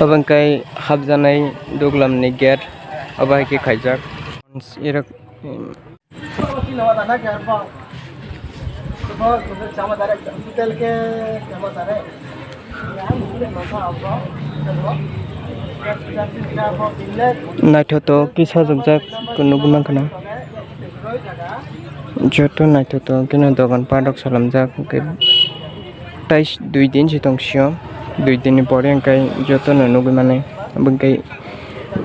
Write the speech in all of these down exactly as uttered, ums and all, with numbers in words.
Obo hwnkhe hapjaknai duglam ni gate, obo hai khe khaijak. Irok. Naithotok kisa rwkjak nugwi mankha na. Joto naithotok khe no dogan padok salamjak, hwnkhe tai dui din se tong sio, dui din ni pore hwnkhe joto no nugwi mano, hwnkhe,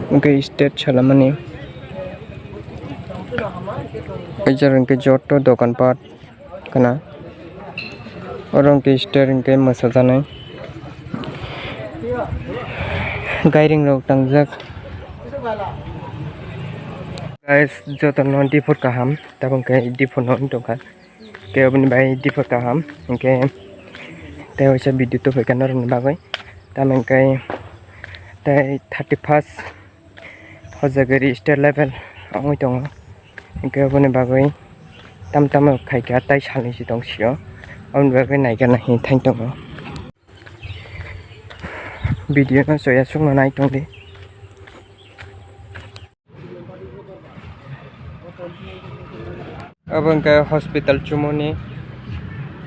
hwnkhe stage salamani. Kaisa hwnkhe joto dogan pat. Khna. Oro hwnkhe stage hwnkhe mwsajaknai. Gairing rok tangjak. Guys, joto no diphor kaham, tabuk hwnkhe diphor no wng tongkha. Khe oboni bai diphor kaham, hwnkhe tei waisa video tubui kha norokni bagwi. Tamo hwnkhe tei thirty first Hojagiri state level wngwi tongo. Hwnkhe oboni bagwi tam tamo khaikha, tai salnwi se tong sio. Aboni bagwi naikha nahi thang tongo. Video no choya sukno nai tongdi. Obo hwnkhe hospital chumoni,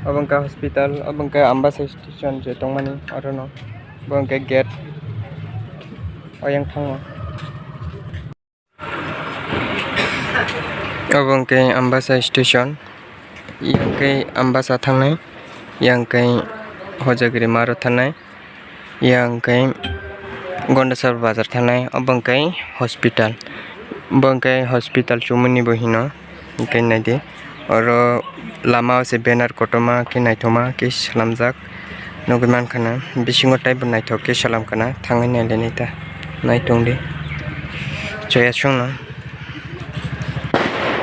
obo hwnkhe hospital, obo hwnkhe Ambasa station je tongmani orono, obo hwnkhe gate oyang thango. Obo hwnkhe Ambasa station, yang khe Ambasa thangnai, yang khe Hojagiri maro thangnai. Yang khe Gondasar bazar thangnai, obo hwnkhe hospital. Bo hwnkhe hospital chumani bo hino, hwnkhe naidi. Oro lama o se banner kotorma khe naithoma khe swnamjak nugwi mankha na. Bisingo teibo naithok khe swnamkha na, thangwi nailainai ta, naitongdi. Choya songno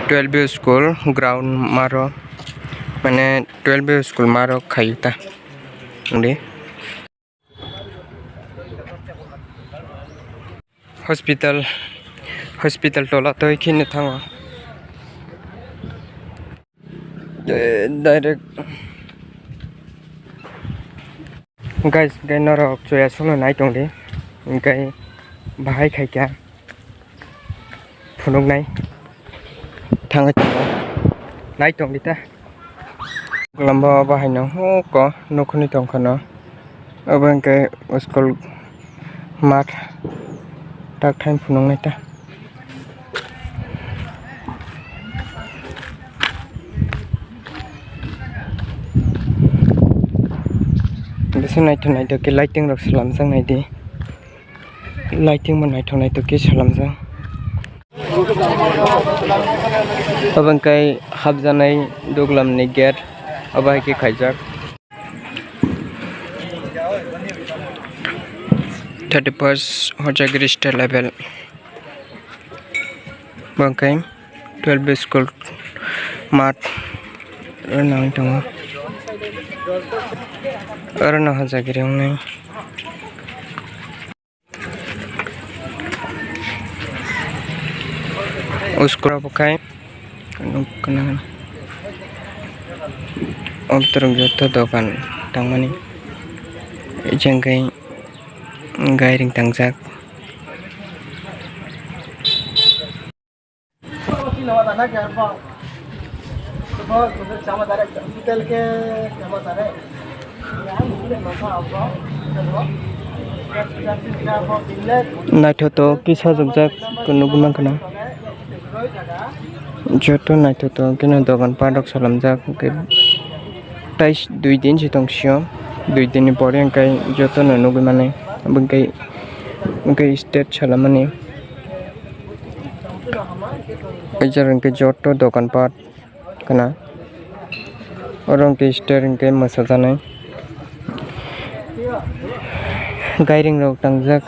twelve school ground maro, mane twelve school maro khayu ta. Ungdi. Hospital, hospital tola toi kheno thango. Eh, direct. Guys, guys, norok choya songno nai tongdi. Hwnkhe bahai khaikha. Phunuknai. Thangwi tongo. Nai tongdi ta. Lamba o bahai no huko nukhungni tongkha no. Obo hwnkhe school math tak thain phunuknai ta. Bisingo naithok naithok khe lighting rok swnamjak naidi. Lighting bo naithok naithok khe swnamjak. Obo hwnkhe hapjaknai duglam ni gate, obo hai khe khaijak. Thirty first Hojagiri state level. Bo hwnkhe twelve school math oro nangwi tongo. Oro no Hojagiri wngnai. Uskura bo khai nuk kana o borok joto dogan tangmani, jeng kai gairing tangjak. Naithotok kisa rwkjak nugwi mankha na. Joto naithotok khe no dogan padok salamjak, hwnkhe tai dui din se tong sio, dui din ni pore hwnkhe joto no nugwi mano, hwnkhe, hwnkhe stage salamani. O jaga hwnkhe joto dogan pat khna. Oro hwnkhe stage hwnkhe mwsajaknai. Gairing rok tangjak.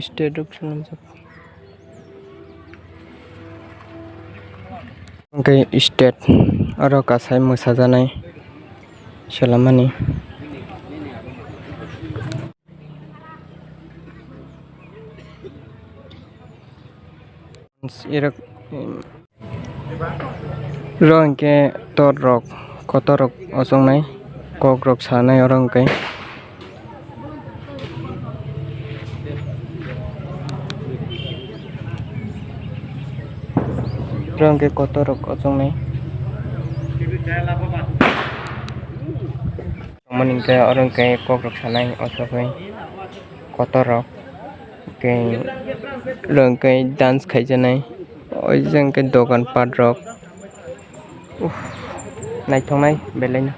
Stage rok swnamjak. Hwnkhe stage oro kasai mwsajaknai swlamani. Oro hwnkhe tor rok, kotor rok ochoknai, kok rok sanai oro hwnkhe. Oro hwnkhe kotor rok ochoknai. Omo hwnkhe oro hwnkhe kok rok sanai, ochoknai kotor rok. Hwnkhe oro hwnkhe dance khaijaknai, o jang khe dogan pat rok. Uff, naithoknai belaino.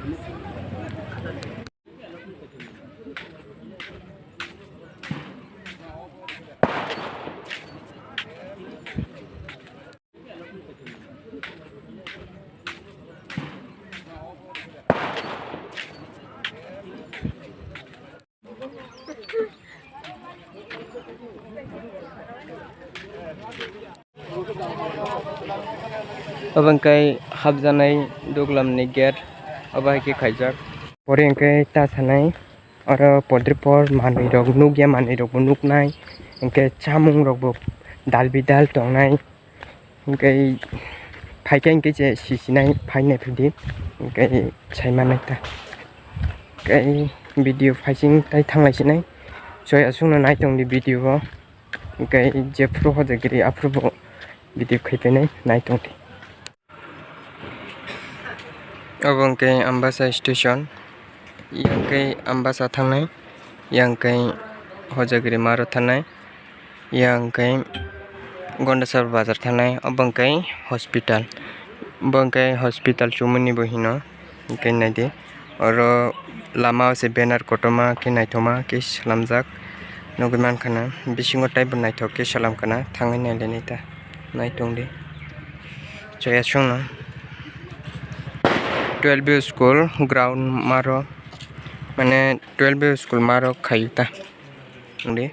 Obo hwnkhe hapjaknai duglamni gate, obo hai khe khaijak. Pore hwnkhe ta sanai, oro podripor manwi rok nukya, manwi rokbo nuknai, hwnkhe chamung rokbo dal bidal tongnai. Hwnkhe phaikhe hwnkhe je sisinai phainai phidi, hwnkhe saimanai ta. Hwnkhe video phaising tai thanglaisinai. Choi aswkno naitongdi video o. Hwnkhe jephru hojagiri aphrubo video khaipainai naitongdi. Obo hwnkhe Ambasa station. Yang khe Ambasa thangnai, yang khe Hojagiri Maro thangnai, yang khe Gondasar bazar thangnai, obo hwnkhe hospital. Bo hwnkhe hospital chumani bo hino, hwnkhe naidi. Oro lama o se banner kotorma khe naithoma khe swnamjak nugwi mankha na, bisingo teibo naithok khe swnamkha na, thangwi nailainai ta, naitongdi. Chaya songno twelve school ground maro. Mane twelve school maro khayu ta. Wngdi.